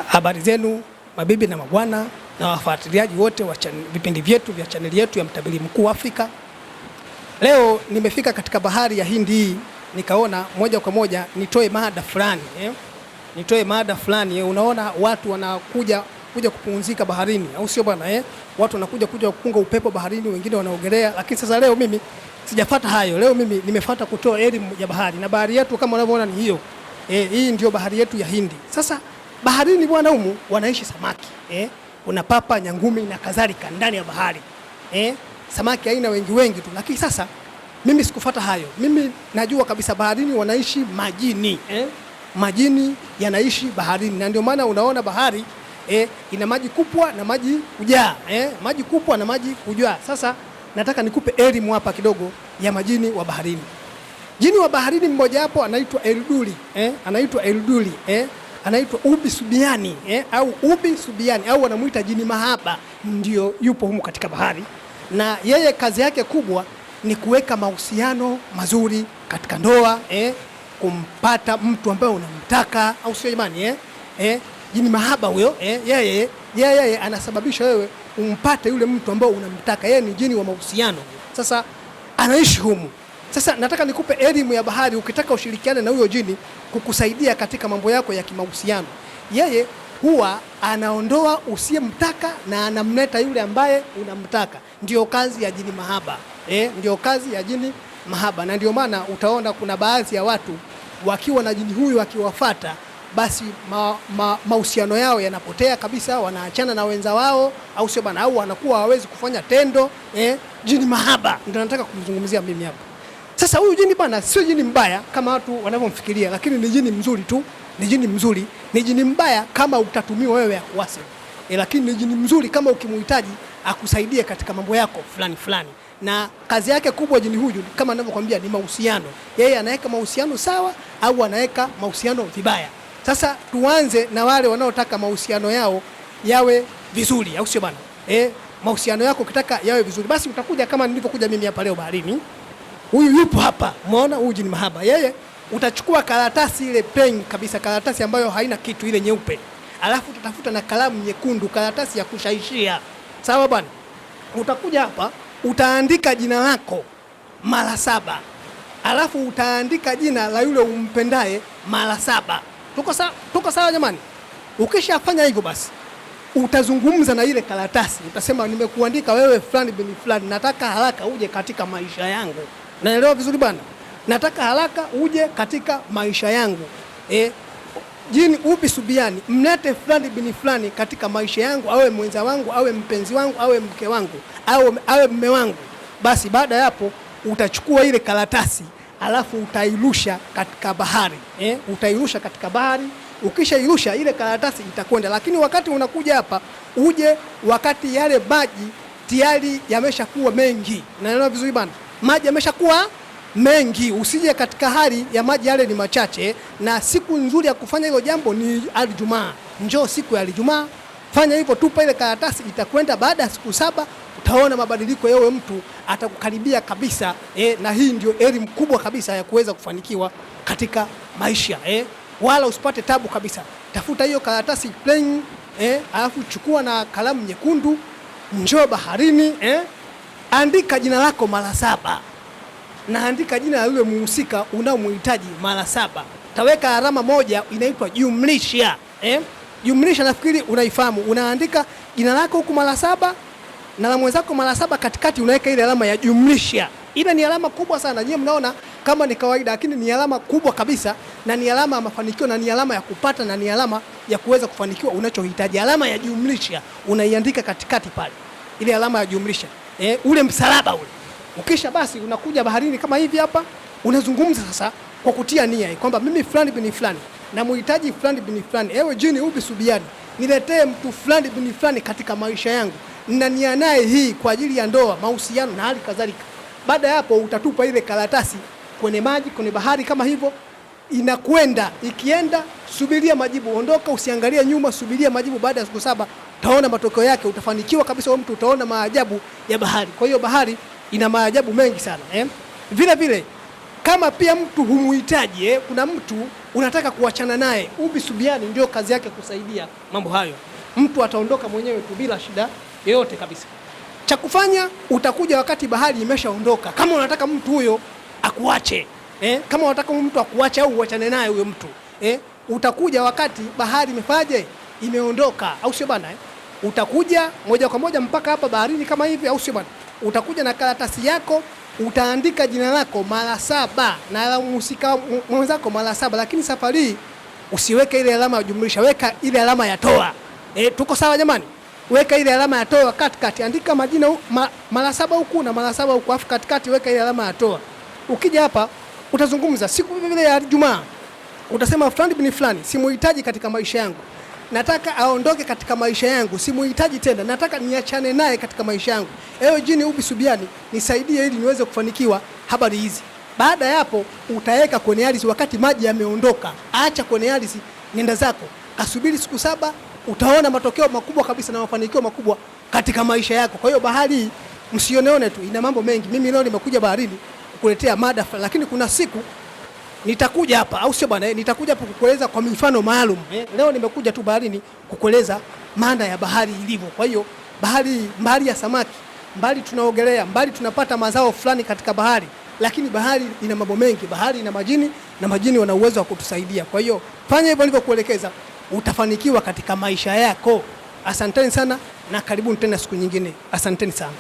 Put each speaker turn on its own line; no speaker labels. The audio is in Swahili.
Habari zenu mabibi na mabwana na wafuatiliaji wote wa vipindi vyetu vya chaneli yetu ya Mtabiri Mkuu Afrika. Leo nimefika katika bahari ya Hindi hii, nikaona moja kwa moja nitoe mada fulani Nitoe mada fulani. Unaona watu wanakuja kuja kupumzika baharini, au sio bwana eh? Watu wanakuja kuja kupunga upepo baharini, wengine wanaogelea, lakini sasa leo mimi sijafuata hayo. Leo mimi nimefuata kutoa elimu ya bahari, na bahari yetu kama unavyoona ni hiyo. Hii ndio bahari yetu ya Hindi. Sasa baharini bwana, humu wanaishi samaki eh? Kuna papa, nyangumi na kadhalika ndani ya bahari eh? Samaki aina wengi wengi tu, lakini sasa mimi sikufuata hayo. Mimi najua kabisa baharini wanaishi majini eh? Majini yanaishi baharini, na ndio maana unaona bahari ina maji kupwa na maji kujaa eh? Maji kupwa na maji kujaa. Sasa nataka nikupe elimu hapa kidogo ya majini wa baharini. Jini wa baharini mmoja hapo anaitwa Elduli eh? Anaitwa Elduli eh? Anaitwa Ubi Subiani au Ubi Subiani au wanamuita jini mahaba, ndio yupo humu katika bahari, na yeye kazi yake kubwa ni kuweka mahusiano mazuri katika ndoa kumpata mtu ambaye unamtaka, au sio jamani eh? Jini mahaba huyo yeye anasababisha wewe umpate yule mtu ambaye unamtaka. Yeye ni jini wa mahusiano. Sasa anaishi humu. Sasa nataka nikupe elimu ya bahari, ukitaka ushirikiane na huyo jini kukusaidia katika mambo yako ya kimahusiano. Yeye huwa anaondoa usiyemtaka na anamleta yule ambaye unamtaka. Ndio kazi ya jini mahaba. Ndio kazi ya jini mahaba. Na ndio maana utaona kuna baadhi ya watu wakiwa na jini huyu akiwafuata, basi mahusiano yao yanapotea kabisa, wanaachana na wenza wao, au sio bana, au wanakuwa hawawezi kufanya tendo. Jini mahaba ndio nataka kumzungumzia mimi hapa. Sasa huyu jini bana sio jini mbaya kama watu wanavyomfikiria, lakini ni jini mzuri tu, ni jini mzuri. Ni jini mbaya kama utatumiwa wewe akuase. Lakini ni jini mzuri kama ukimuhitaji akusaidie katika mambo yako fulani fulani. Na kazi yake kubwa jini huyu kama ninavyokuambia ni mahusiano. Yeye anaweka mahusiano sawa au anaweka mahusiano vibaya. Sasa tuanze na wale wanaotaka mahusiano yao yawe vizuri, au sio bana? Mahusiano yako ukitaka yawe vizuri, basi utakuja kama nilivyokuja mimi hapa leo baharini. Huyu yupo hapa. Umeona huyu jini mahaba. Yeye utachukua karatasi ile plain kabisa, karatasi ambayo haina kitu, ile nyeupe. Alafu utatafuta na kalamu nyekundu, karatasi ya kushaishia. Sawa bwana? Utakuja hapa, utaandika jina lako mara 7. Alafu utaandika jina la yule umpendaye mara 7. Tuko sawa? Tuko sawa jamani? Ukishafanya hivyo basi utazungumza na ile karatasi. Utasema nimekuandika wewe fulani bin fulani, nataka haraka uje katika maisha yangu. Naelewa vizuri bwana? Nataka haraka uje katika maisha yangu. Jini Ubi Subiani, mlete fulani bin fulani katika maisha yangu, awe mwenza wangu, awe mpenzi wangu, awe mke wangu, awe mume wangu. Basi baada ya hapo utachukua ile karatasi alafu utairusha katika bahari. Utairusha katika bahari. Ukishairusha ile karatasi itakwenda, lakini wakati unakuja hapa uje wakati yale maji tayari yameshakuwa mengi. Naelewa vizuri bana? Maji yameshakuwa mengi, usije katika hali ya maji yale ni machache. Na siku nzuri ya kufanya hilo jambo ni Ijumaa. Njoo siku ya Ijumaa, fanya hivyo, tupa ile karatasi, itakwenda. Baada ya siku 7 utaona mabadiliko, yewe mtu atakukaribia kabisa. Na hii ndio elimu kubwa kabisa ya kuweza kufanikiwa katika maisha. Wala usipate tabu kabisa. Tafuta hiyo karatasi plain, alafu chukua na kalamu nyekundu, njoo baharini, andika jina lako mara 7. Na andika jina la yule muhusika unaomhitaji mara 7. Taweka alama moja inaitwa jumlisha. Jumlisha nafikiri unaifahamu. Unaandika jina lako huku mara 7 na la mwenzako mara 7, katikati unaweka ile alama ya jumlisha. Ile ni alama kubwa sana. Nyie mnaona kama ni kawaida, lakini ni alama kubwa kabisa, na ni alama ya mafanikio, na ni alama ya kupata, na ni alama ya kuweza kufanikiwa unachohitaji. Alama ya jumlisha unaiandika katikati pale, ile alama ya jumlisha. Ule msalaba ule. Ukisha basi unakuja baharini kama hivi hapa, unazungumza sasa kwa kutia nia kwamba mimi fulani bin fulani namuhitaji fulani bin fulani, ewe jini Ubi Subiani, niletee mtu fulani bin fulani katika maisha yangu, nina nia naye hii kwa ajili ya ndoa, mahusiano na hali kadhalika. Baada ya hapo utatupa ile karatasi kwenye maji, kwenye bahari kama hivyo, inakwenda. Ikienda subiria majibu, ondoka, usiangalie nyuma, subiria majibu. Baada ya siku 7 utaona matokeo yake, utafanikiwa kabisa wewe mtu, utaona maajabu ya bahari. Kwa hiyo bahari ina maajabu mengi sana. Vile vile Kama pia mtu humuhitaji, kuna mtu unataka kuachana naye, Ubi Subiani ndio kazi yake kusaidia mambo hayo. Mtu ataondoka mwenyewe tu bila shida yoyote kabisa. Cha kufanya utakuja wakati bahari imeshaondoka. Kama unataka mtu huyo akuache, kama unataka mtu akuache au uachane naye huyo mtu, utakuja wakati bahari imefaje, imeondoka, au sio bana? Utakuja moja kwa moja mpaka hapa baharini kama hivi, au sio bana? Utakuja na karatasi yako, utaandika jina lako mara 7 na la mhusika mwenzako mara 7, lakini safari hii usiweke ile alama ya jumlisha, weka ile alama ya toa. Tuko sawa jamani? Weka ile alama ya toa katikati, andika majina mara 7 huku na mara 7 huku, afu katikati weka ile alama ya toa. Ukija hapa utazungumza siku vile ya Ijumaa, utasema fulani bin fulani simuhitaji katika maisha yangu, nataka aondoke katika maisha yangu, simuhitaji tena, nataka niachane naye katika maisha yangu. Ewe jini Ubi Subiani, nisaidie ili niweze kufanikiwa habari hizi. Baada ya hapo utaweka kwenye ardhi wakati maji yameondoka, acha kwenye ardhi, nenda zako, kasubiri siku 7, utaona matokeo makubwa kabisa na mafanikio makubwa katika maisha yako. Kwa hiyo bahari msioneone tu, ina mambo mengi. Mimi leo nimekuja baharini kukuletea mada, lakini kuna siku nitakuja hapa, au sio bwana? Nitakuja hapa kukueleza kwa mifano maalum. Leo nimekuja tu baharini kukueleza maana ya bahari ilivyo. Kwa hiyo bahari, mbali ya samaki, mbali tunaogelea, mbali tunapata mazao fulani katika bahari, lakini bahari ina mambo mengi. Bahari ina majini na majini wana uwezo wa kutusaidia. Kwa hiyo fanya hivyo nilivyokuelekeza, utafanikiwa katika maisha yako. Asanteni sana na karibuni tena siku nyingine. Asanteni sana.